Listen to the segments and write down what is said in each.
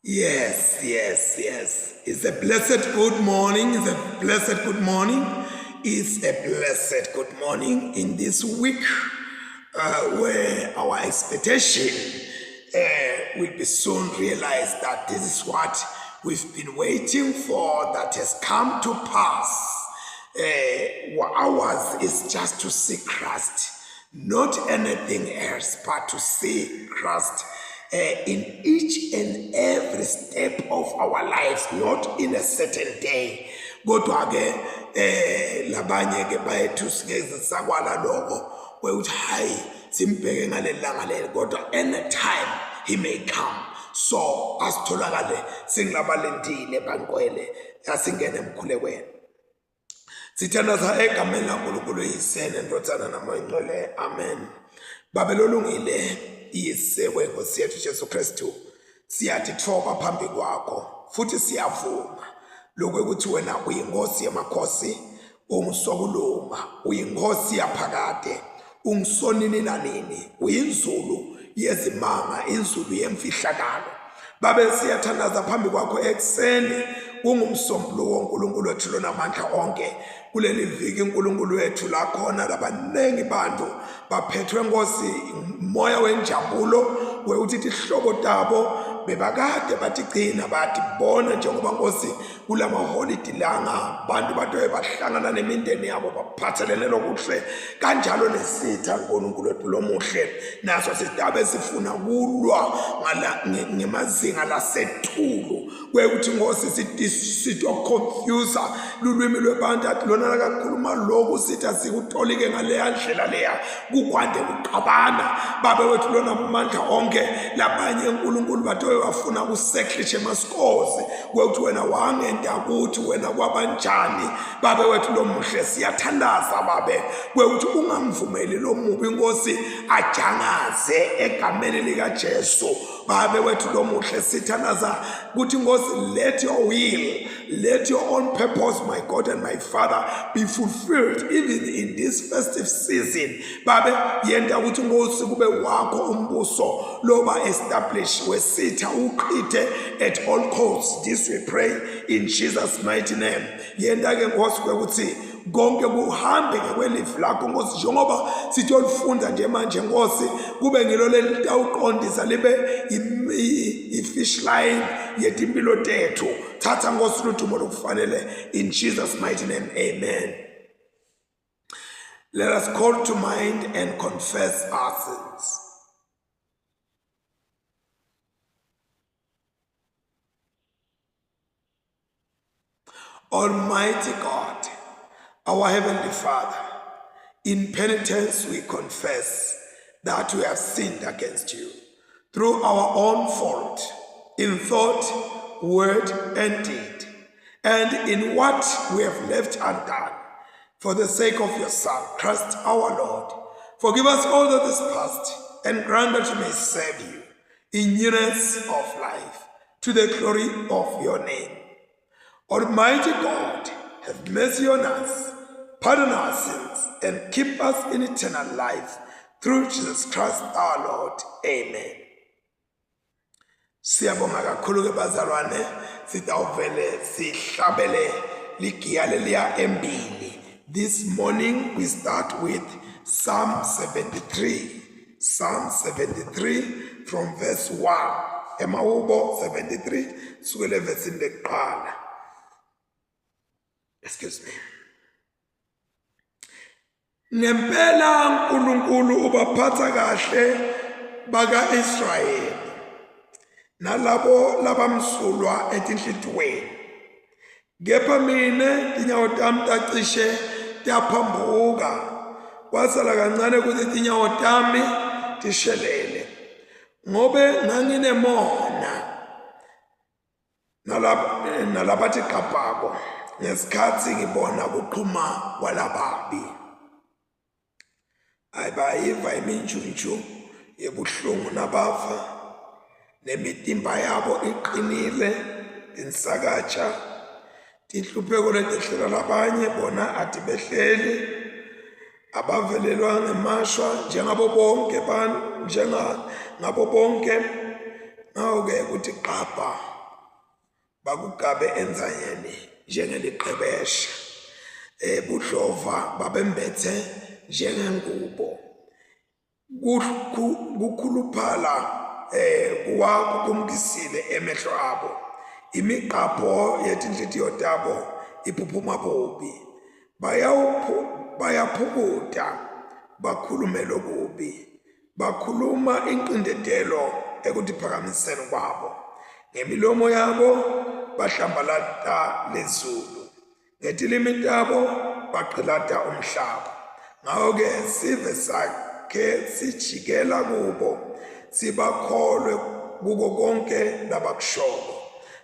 Yes, yes, yes. It's a blessed good morning. It's a blessed good morning. It's a blessed good morning in this week uh, where our expectation uh, will be soon realized that this is what we've been waiting for that has come to pass. Uh, ours is just to see Christ not anything else but to see Christ uh, in each and every step of our lives, not in a certain day. Kodwa ke eh labanye ke bayethu singeze sakwala lokho kwekuthi hayi simbheke ngalelanga leli kodwa anytime he may come so asitholakale singabalindile banqwele asingene emkhulekweni Sithandaza egameni laNkulunkulu Yise neNdodana naMoya Ongcwele. Amen. Babe lolungile Yise wenkosi yethu Jesu Kristu, siyatithoba phambi kwakho futhi siyavuma lokho ukuthi wena uyinkosi yamakhosi, ungusokulunga, uyinkosi yaphakade, ungisonini nanini, uyinzulu yezimanga, inzulu yemfihlakalo. Babe siyathandaza phambi kwakho ekuseni kungumsombuluko uNkulunkulu wethu lonamandla onke kuleli viki uNkulunkulu wethu la khona labaningi bantu baphethwe nkosi moya wenjabulo wekuthi tihlobo tabo bebakade batigcina batibona njengoba nkosi kulamaholidi langa bantu batoye bahlangana nemindeni yabo baphathelene lokuhle kanjalo nesitha uNkulunkulu wethu lomuhle naso sidabe sifuna kulwa ngemazinga lasetulu kwekuthi nkosi sitoconfusa lulwimi lwebantu athi lona lakakhuluma lokhu sithi asikutolike ngaleya ndlela leya kukwande kuqabana babe wethu lona mandla onke labanye uNkulunkulu bathe bafuna kuseklishe emasikozi kwekuthi wena wangenta kuthi wena kwabanjani babe wethu lomuhle siyathandaza babe kwekuthi ungamvumeli lomubi inkosi ajangaze egameni likaJesu babe wethu lomuhle sithandaza kuthi inkosi let your will let your own purpose my God and my Father be fulfilled even in this festive season babe yenta ukuthi inkosi kube wakho umbuso loba establish wesitha uqhithe at all costs this we pray in Jesus mighty name yenta ke nkosi kwekuthi konke kuhambe ngekwelivi lakho nkosi njengoba sithi olifunda nje manje nkosi kube ngilo lelitawuqondisa libe i-fish line yetimpilo tethu thatha nkosi ludumo lokufanele in Jesus mighty name amen Let us call to mind and confess our sins. Almighty God, our Heavenly Father, in penitence we confess that we have sinned against you through our own fault, in thought, word, and deed, and in what we have left undone, for the sake of your Son, Christ our Lord. Forgive us all that is past, and grant that we may serve you in newness of life, to the glory of your name. Almighty God, have mercy on us, pardon our sins, and keep us in eternal life through Jesus Christ our Lord. Amen. Siyabonga kakhulu ke bazalwane, sitawuvele sihlabele ligiya leliya embili. This morning we start with Psalm 73. Psalm 73 from verse 1. Emahubo 73 sukela evesini lekuqala. Excuse me. Ngempela uNkulunkulu ubaphatha kahle baka-Israyeli nalabo labamsulwa etinhlitiyweni. Kepha mina tinyawo tami tacishe taphambuka, kwasala kancane ukuthi tinyawo tami tishelele, ngobe nganginemona nalabathi gqabhako ngesikhathi ngibona kuqhuma kwalababi. Hayi bayiva iminjunju yebuhlungu nabafa nemitimba yabo iqinile tinsakatsha tinhlupheko letehlela labanye bona atibehleli abavelelwa ngemashwa njengabo bonke njengabo bonke. Ngako-ke kuthi qapha bakugabe enzanyeni njengeliqhebesha budlova babembethe njengengubo kukhuluphala kuwakukumkisile emehlo abo imiqapho yetinhlitiyo tabo iphuphuma bubi bayaphukuta bakhulume lokubi Bakhuluma inqindetelo ekutiphakamiseni kwabo. Ngemilomo yabo bahlambalata lezulu, ngetilimi tabo bagqilata umhlaba. Ngako-ke sive sakhe sijikela kubo, sibakholwe kuko konke labakushoko.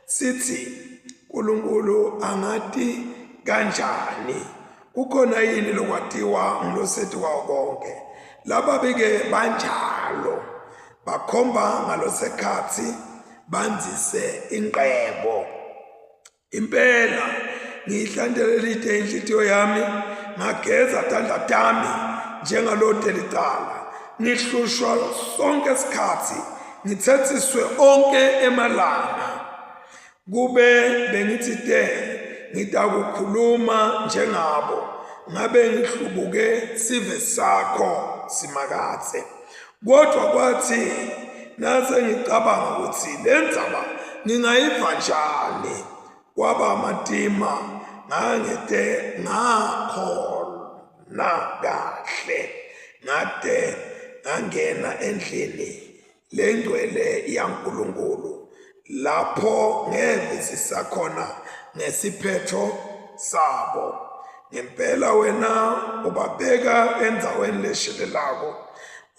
Sithi, Nkulunkulu angati kanjani? Kukhona yini lokwatiwa nguloseti kwawo konke? Lababi-ke banjalo, bakhomba ngalosekhatsi bandzise inqebo. Impela ngiyihlantele lite inhlitiyo yami, ngageza tandla tami njengalote licala. Ngihlushwa sonke sikhatsi, ngitsetsiswe onke emalanga. Kube bengitsite ngitakukhuluma njengabo, ngabe ngihlubuke sive sakho Simakadze. Kodwa kwathi nase ngicabanga ukuthi le ndzaba ngingayiva njani, kwaba matima ngangete ngakhona kahle ngate ngangena endlini lengcwele yaNkulunkulu lapho ngevisisa khona ngesiphetho sabo. Ngempela wena ubabeka endzaweni leshelelako,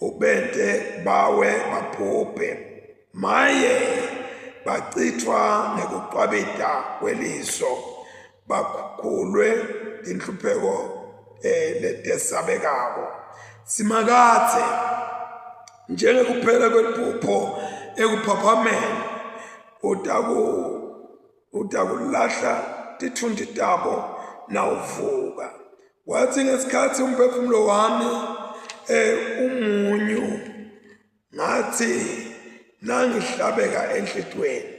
ubente bawe babhubhe. Maye, bacithwa ngekucwabita kweliso, bakhukhulwe tinhlupheko letesabekako. Simakadze, njengekuphela kweliphupho ekuphaphameni, utakulahla tithunti tabo nawuvuka. Kwathi ngesikhathi umphefumulo wami umunyu Ngathi nangihlabeka enhlitiyweni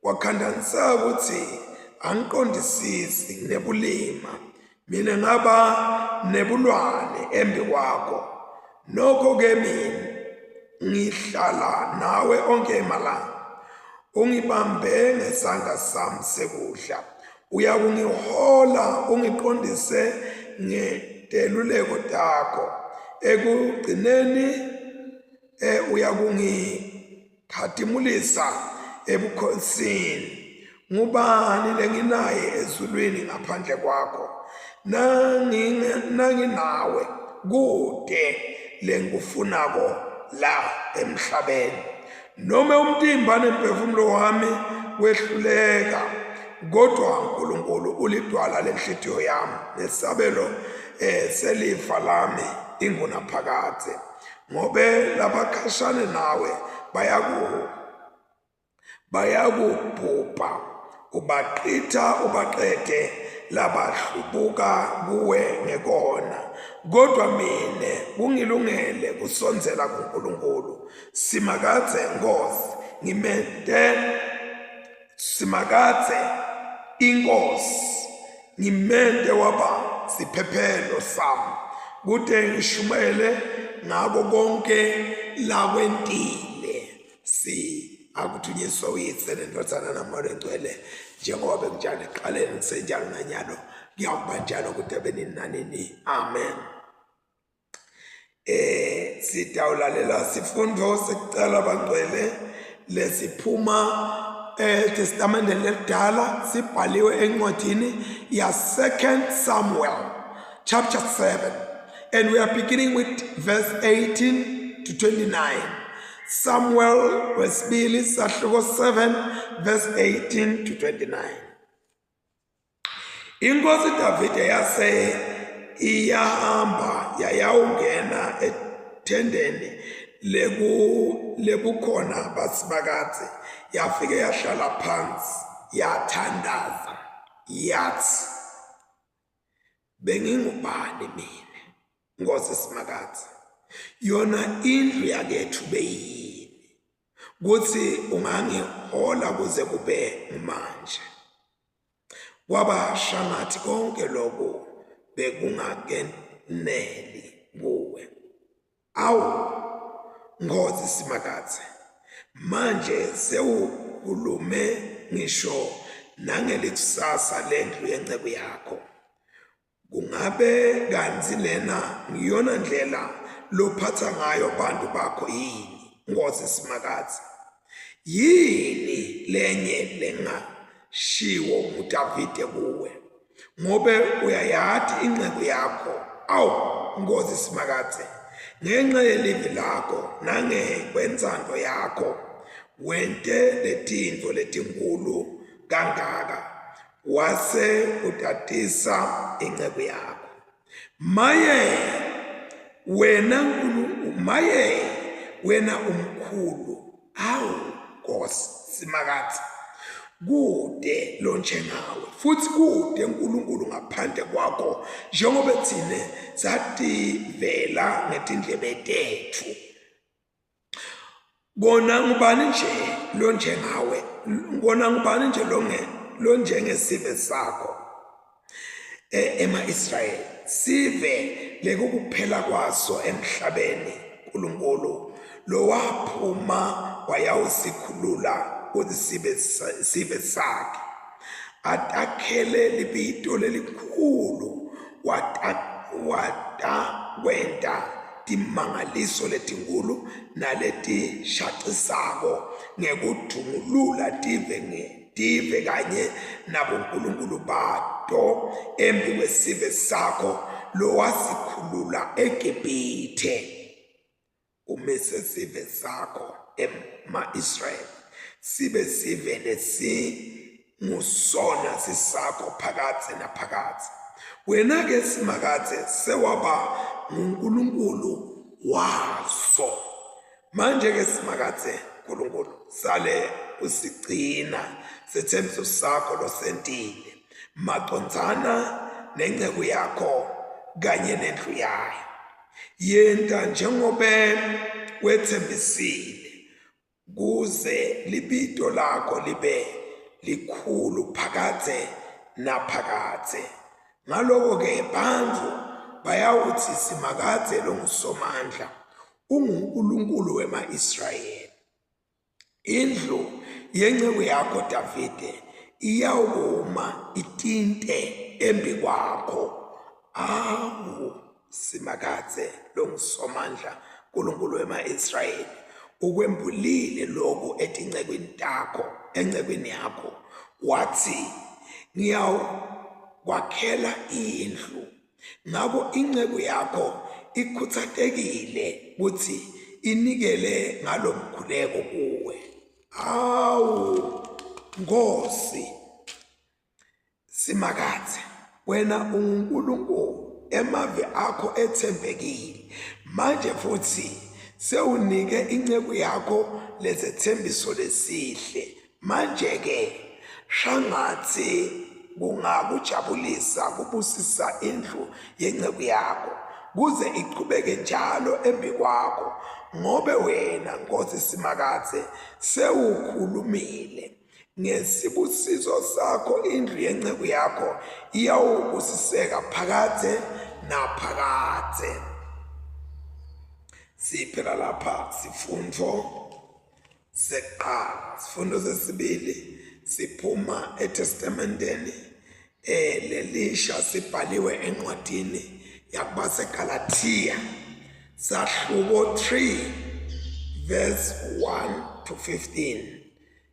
kwakhandaniseka ukuthi angiqondisisi nginebulima mina ngaba nebulwane embi kwakho nokho-ke mina ngihlala nawe onke emalanga ungibambe ngesandla sami sekudla uyakungihola ungiqondise ngeteluleko takho ekugcineni uyakungikhatimulisa ebukhosini ngubani lenginaye ezulwini ngaphandle kwakho nanginawe kude lengikufunako la emhlabeni nome umtimba nemphefumulo wami wehluleka kodwa uNkulunkulu ulidwala lenhlitiyo yami nesabelo selifa lami ingunaphakadze ngobe labakhashane nawe bayakubhubha ubaqitha ubaqede labahlubuka kuwe ngekona kodwa mine kungilungele kusondzela kuNkulunkulu Simakadze Nkosi ngimente Simakadze inkosi ngimente waba siphephelo sami kute ngishumayele ngako konke lakwentile si akuthunyiswa uyise nendvodzana namoya longcwele njengoba bekunjalo ekuqaleni kusenjalo nanyalo kuyakuba njalo kude benini nanini amen Sitawulalela sifundo sekucala bangcwele lesiphuma eTestamenteni lelidala sibhaliwe encwadini ya 2 Samuel chapter 7 and we are beginning with verse 18 to 29. Samuel wesibili sahluko 7 verse 18 to 29. Inkosi Davide yase iyahamba yayawungena ethendeni lebukhona baSimakadze yafike yahlala phansi yathandaza yathi bengingubani mina Nkosi Simakadze yona indlu yakethu beyiyini? Kutsi ungangihola kuze kube ngumanje. Kwaba shangathi konke lokhu bekungakeneli kuwe. Awu Nkosi Simakadze, manje sewukhulume ngisho nangelikusasa lendlu yenceku yakho. Kungabe kantsi lena ngiyona ndlela lophatsa ngayo bantu bakho yini, Nkosi Simakadze? Yini lenye lengashiwo nguDavide kuwe? Ngobe uyayati inceku yakho, awu Nkosi Simakadze, ngenxa yelivi lakho nangekwentsandvo yakho wente letintfo letinkulu kangaka wase utatisa inceku yakho. Maye wena Nkulunkulu, maye wena umkhulu, awu Nkosi Simakadze, kude lonjengawe futhi kude uNkulunkulu ngaphandle kwakho, njengoba thina sativela ngetindlebe tethu. Kona ngubani nje lonjengawe? Kona ngubani nje longe lonjengesive sakho? E, ema-Israyeli sive lekukuphela kwaso emhlabeni uNkulunkulu lowaphuma wayawusikhulula kutsi sibe sive sakhe atakhele libito lelikhulu watakwenta timangaliso letinkulu naletishacisako ngekudungulula tive ngetive kanye nabonkulunkulu bato embi kwesive sakho lowasikhulula eGibhithe. Umise sive sakho ema-Israyeli sibe sive lesingusona sisakho phakadze naphakadze. Wena-ke Simakadze sewaba nguNkulunkulu waso. Manje-ke Simakadze Nkulunkulu sale usigcina sethembiso sakho losentile macondzana nenceku yakho kanye nendlu yayo. Yenta njengobe wetsembisile, kuze libito lakho libe likhulu phakadze naphakadze. Ngaloko-ke bantfu bayawutsi Simakadze longuSomandla unguNkulunkulu wema-Israyeli. Indlu yenceku yakho Davide iyawukuma itinte embikwakho. Awu Simakadze longuSomandla, Nkulunkulu wema-Israyeli, ukwembulile lokhu etincekwini takho, encekwini yakho, wathi, Ngiyawukwakhela indlu. Ngako inceku yakho ikhutsatekile kutsi inikele ngalomkhuleko kuwe. Awu Nkosi Simakadze, wena unguNkulunkulu, emavi akho etsembekile. Manje futhi sewunike inceku yakho lesetsembiso lesihle. Manje-ke shangatsi kungakujabulisa kubusisa indlu yenceku yakho, kuze ichubeke njalo embikwakho, ngobe wena, Nkhosi Simakadze, sewukhulumile. Ngesibusiso sakho indlu yenceku yakho iyawubusiseka phakadze naphakadze. Siphela lapha sifundvo sekuqala. Sifundo sesibili siphuma eTestamenteni eh lelisha sibhaliwe encwadini yakubaseGalathiya sahluko 3 verse 1 to 15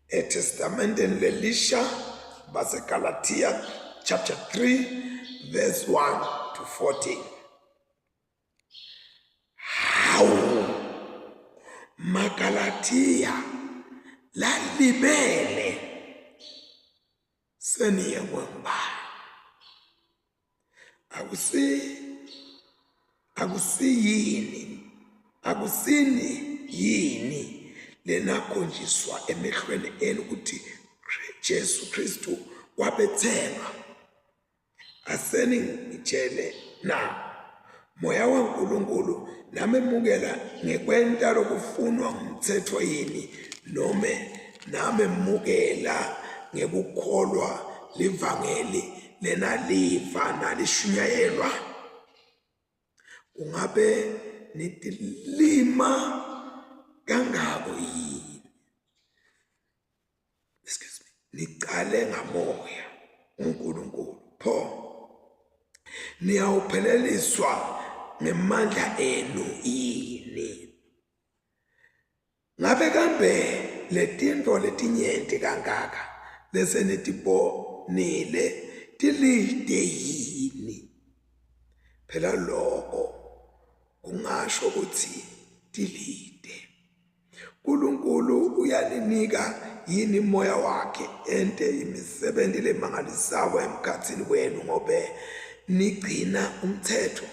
eTestamenteni lelisha baseGalathiya chapter 3 verse 1 to 14. Hawu maGalatiya lalibele seniyengwe ngubani? Akusi akusiyini akusini yini lenakhonjiswa emehlweni enu ukuthi Jesu Kristu wabethelwa? Aseningitshele na Moya waNkulunkulu namemukela ngekwenta lokufunwa ngumtsetfo yini Nome namemukela ngekukholwa livangeli lenaliva nalishunyayelwa? Kungabe nitilima kangako yini? Excuse me. Nicale ngamoya uNkulunkulu pho niyawupheleliswa ngemandla enu yini? Ngabe kambe letintfo letinyenti kangaka lesenitibonile tilide yini? Phela loko kungasho kutsi tilide. Nkulunkulu uyaninika yini moya wakhe ente imisebenti lemangalisako emkhatsini wenu ngobe nigcina umtsetfo?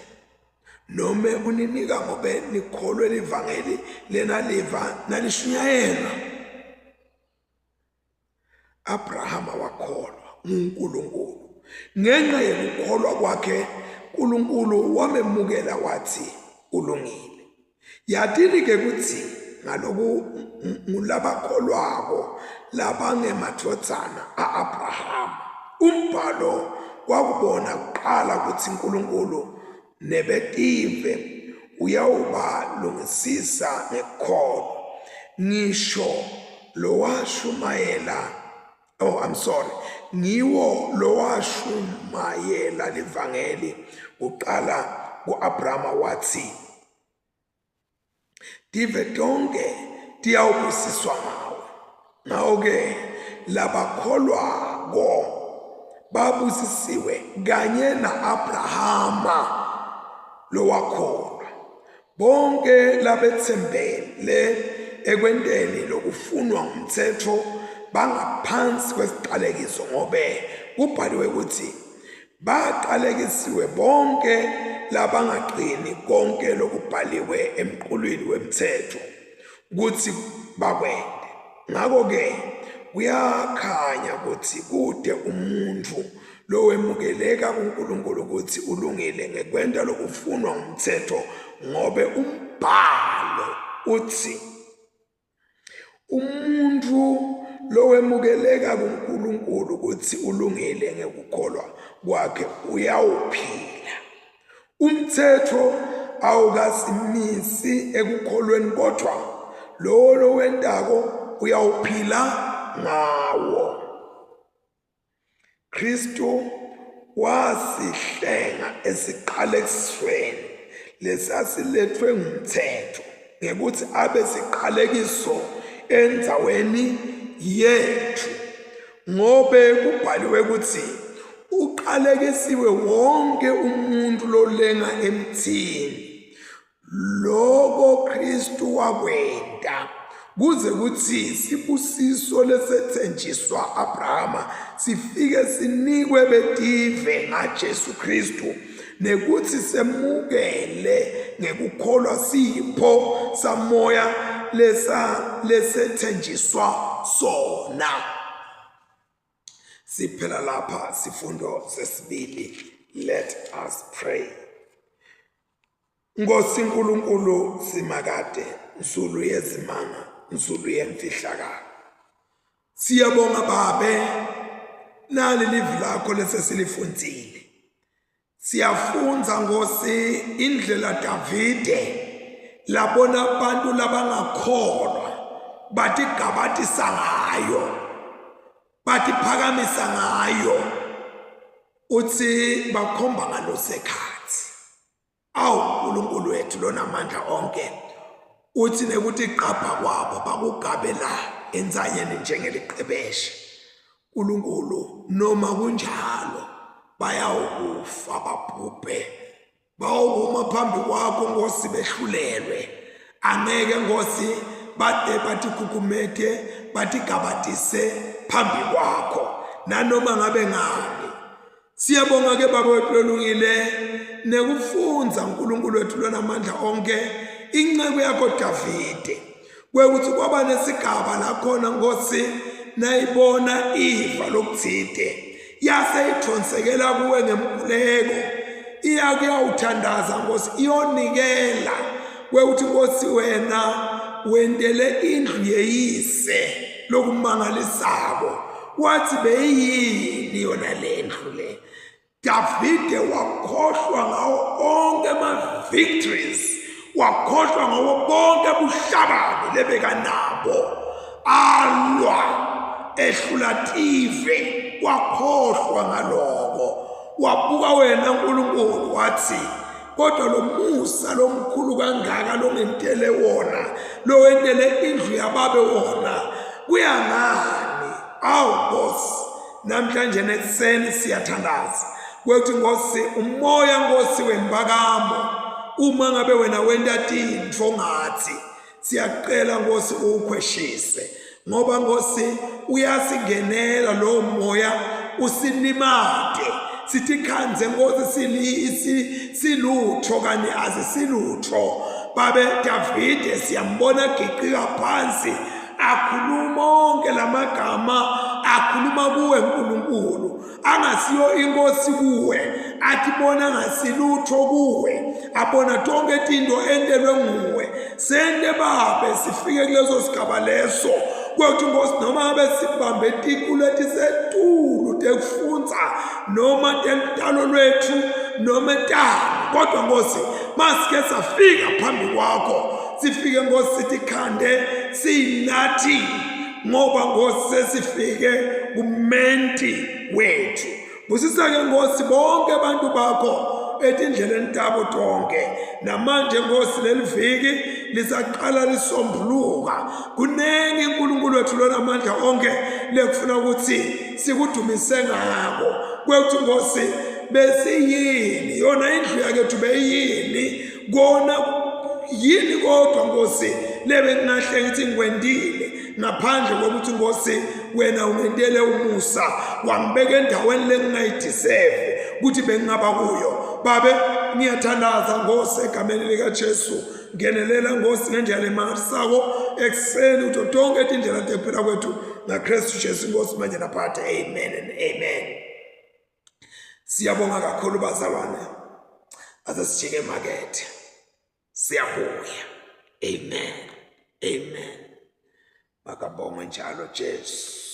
Nome uninika ngobe nikholwe livangeli lenaliva nalishunyayelwa? Abrahama wakholwa nguNkulunkulu. Ngenxa yekukholwa kwakhe Nkulunkulu wamemukela wathi ulungile. Yatini-ke kutsi ngaloku ngulabakholwako labangemadvodzana a-Abrahama. Umbhalo wakubona kuqala kutsi Nkulunkulu nebetive uyawubalungisisa ngekukholwa. Ngisho lowashumayela, oh I'm sorry, ngiwo lowashumayela livangeli kuqala ku-Abrahama wathi, Tive tonke tiyawubusiswa ngawe. Ngako-ke labakholwako babusisiwe kanye na-Abrahama lowakholwa. Bonke labetsembele ekwenteni lokufunwa ngumtsetfo bangaphansi kwesiqalekiso ngobe kubhaliwe kutsi Baqalekisiwe bonke labangagcini konke lokubhaliwe emqulwini wemtsetfo kutsi bakwente. Ngako-ke kuyakhanya kutsi kute umuntfu lowemukeleka kuNkulunkulu kutsi ulungile ngekwenta lokufunwa ngumtsetfo ngobe umbhalo utsi Umuntfu lowemukeleka kuNkulunkulu kutsi ulungile ngekukholwa kwakhe uyawuphila. Umtsetfo awukasimisi ekukholweni kodvwa lowo lowentako uyawuphila ngawo. Kristu wasihlenga esiqalekisweni lesasiletfwe ngumtsetfo ngekutsi abe siqalekiso endzaweni yetfu ngobe kubhaliwe kutsi uqalekisiwe wonke umuntu lolenga emthini. Loko Kristu wakwenta kuze kutsi sibusiso lesetsenjiswa Abrahama sifike sinikwe betive ngaJesu Kristu nekutsi semukele ngekukholwa sipho samoya lesa lesethenjiswa sona. Siphela lapha sifundo sesibili. Let us pray. Nkosi Nkulunkulu Simakade, Nzulu yezimanga, Nzulu yemfihlakalo. Siyabonga Babe, nali livi lakho lesesilifundzile. Siyafundza Nkosi indlela Davide labona abantu labangakholwa batigabatisa ngayo, batiphakamisa ngayo. Uthi bakhomba ngalosekhathi. Awu uNkulunkulu wethu lonamandla onke uthi nekuthi qapha kwabo bakugabela entsanyeni njengeliqebeshe. uNkulunkulu noma kunjalo bayawukufa babhubhe bawukuma phambi kwakho Nkosi behlulelwe angeke Nkosi bade batikhukhumete batigabatise phambi kwakho nanoma ngabe ngani. Siyabonga ke baba wethu lolungile nekufundza uNkulunkulu wethu lonamandla onke inceku yakho Davide kwekuthi kwaba nesigaba la khona Nkosi nayibona iva lokuthide yase ithonsekela kuwe ngemkhuleko iya kuyawuthandaza Nkosi iyonikela kwekuthi Nkosi wena wentele indlu yeyise lokumangalisako. Wathi beyiyini yona le ndlu le? Davide wakhohlwa ngawo onke ama-victories, wakhohlwa ngawo bonke buhlabani lebekanabo, alwa ehlula tive, wakhohlwa ngaloko. Wabuka wena Nkulunkulu wathi, kodwa lo musa lomkhulu kangaka longentele wona, lowentele indlu yababe wona, kuya ngani? Awu Nkosi, namhlanje nekuseni siyathandaza kwekuthi Nkosi umoya Nkosi wempakamo uma ngabe wena wenta tintfo ngathi siyacela Nkosi uwukhweshise ngoba Nkosi uyasingenela lowo moya usilimate sithi khanze Nkosi silutho kani azisilutho. Babe Davide siyambona giqika phansi akhuluma onke lamagama akhuluma kuwe Nkulunkulu angasiyo inkosi kuwe athi bona ngasilutho kuwe abona tonke tinto entelwe nguwe sente babe sifike kuleso sigaba leso kwethu Nkosi noma ngabe sibambe tiku letisetulu tekufundza noma telutalo lwethu noma tani kodwa Nkosi masike safika phambi kwakho sifike Nkosi sithi khande siyinathi ngoba Nkosi sesifike kumenti wethu. Busisa-ke Nkosi bonke abantu bakho etindleleni tabo tonke. Namanje Nkosi leli viki lisaqala lisombuluka. Kuningi uNkulunkulu wethu lona amandla onke lekufuna ukuthi sikudumise ngako. Kwethu Nkosi besiyini yona indlu yakethu beyini kona yini kodwa Nkosi lebe ngingahle ngithi ngikwendile ngaphandle kokuthi Nkosi wena ungentele umusa wangibeka endaweni lengingayideserve ukuthi bengingaba kuyo. Babe ngiyathandaza Nkosi egameni likaJesu, ngenelela Nkosi ngendlela emangalisako ekuseni utho tonke tindlela tekuphila kwethu ngaKristu Jesu Nkosi manje naphakade. Amen and amen. Siyabonga kakhulu bazalwane, ase sijike emakethe, siyabuya. Amen, amen. Makabongwe njalo Jesu.